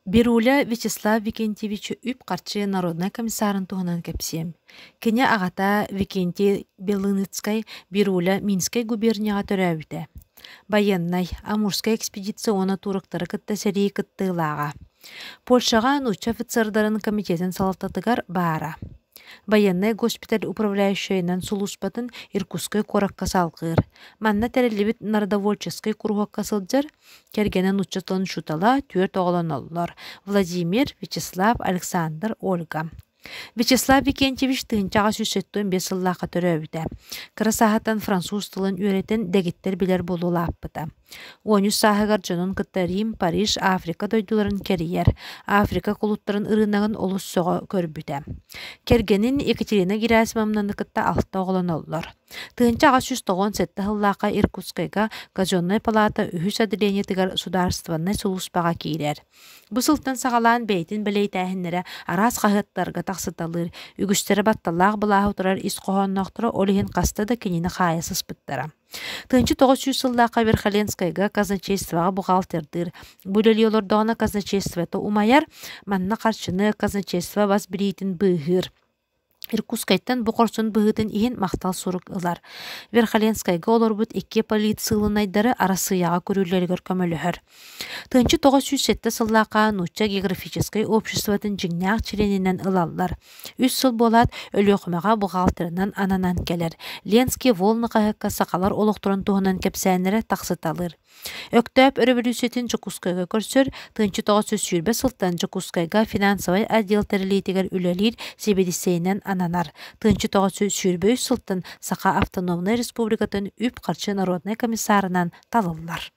Бируля Вячеслав Викентьевич үп-харчы народнай комиссарын туһунан кэпсиэм. Кини аҕата Викентий Белыницкай Бируля Минскэй губернияҕа төрөөбүтэ. Байыаннай, Амурскай экспедиция уонна туроктары кытта сэрии кыттыылааҕа. Польшаҕа нуучча офицердарын комитетын салалтатыгар баара. Байыаннай госпиталь управляющайынан сулууспатын Иркутскай куоракка салҕыыр. Манна тэриллибит народовольческай куруһуокка сылдьар, Кэргэнэ нуучча тылын учуутала, түөрт оҕолоноллор: Владимир, Вячеслав, Александр, Ольга. Вячеслав Викентьевич 1875 сыллаахха төрөөбүтэ. Кыра сааһыттан француз тылын үөрэтэн дэгиттэр билэр буолуо улааппыта. 13 сааһыгар дьонун кытта Рим, Париж, Африка дойдуларын кэрийэр, Африка кулуттарын ырыынагын олус сөҕө көрбүтэ. Кэргэнин Екатерина Герасимовнаны кытта алта оҕолоноллор. 1897 сыллаахха Иркутскайга казеннай палата үһүс отделениетыгар судаарыстыбаннай сулууспаҕа киирэр. Бу сылтан саҕалаан бэйэтин бэлиэтээһиннэрэ араас хаһыаттарга тахсыталыыр, үгүстэрэ батталлаах былааһы утарар ис хоһоонноохторо, ол иһин хаста да кинини хаайа сыспыттара. 1900 сыллаахха Верхоленскайга казначействоҕа бухгалтердыыр. Бу үлэлии олордоҕуна казначействота умайар, манна харчыны казначейство бас билиитин быыһыыр. Иркутскайтан бу хорсун быһыытын иһин махтал сурук ылар. Верхоленскайга олорбут икки политсыылынайдары Арассыыйаҕа көрүүлэригэр көмөлөһөр. 1907 сыллаахха Нуучча географическай обществотын дьиҥнээх чилиэнинэн ылаллар. Үс сыл буолаат, Өлүөхүмэҕэ бухгалтерынан ананан кэлэр. Ленские волны хаһыакка сахалар олохторун туһунан кэпсээннэрэ тахсыталыыр. Өктөөп өрөбөлүүссүйэтин Дьокуускайга көрсөр, 1920 сылтан Дьокуускайга финансовай отдел тэрилиитигэр үлэлиир сэбиэдиссэйинэн ананар. 1923 сылтан Саха автономнай республикатын үп-харчы народнай комиссарынан талыллар.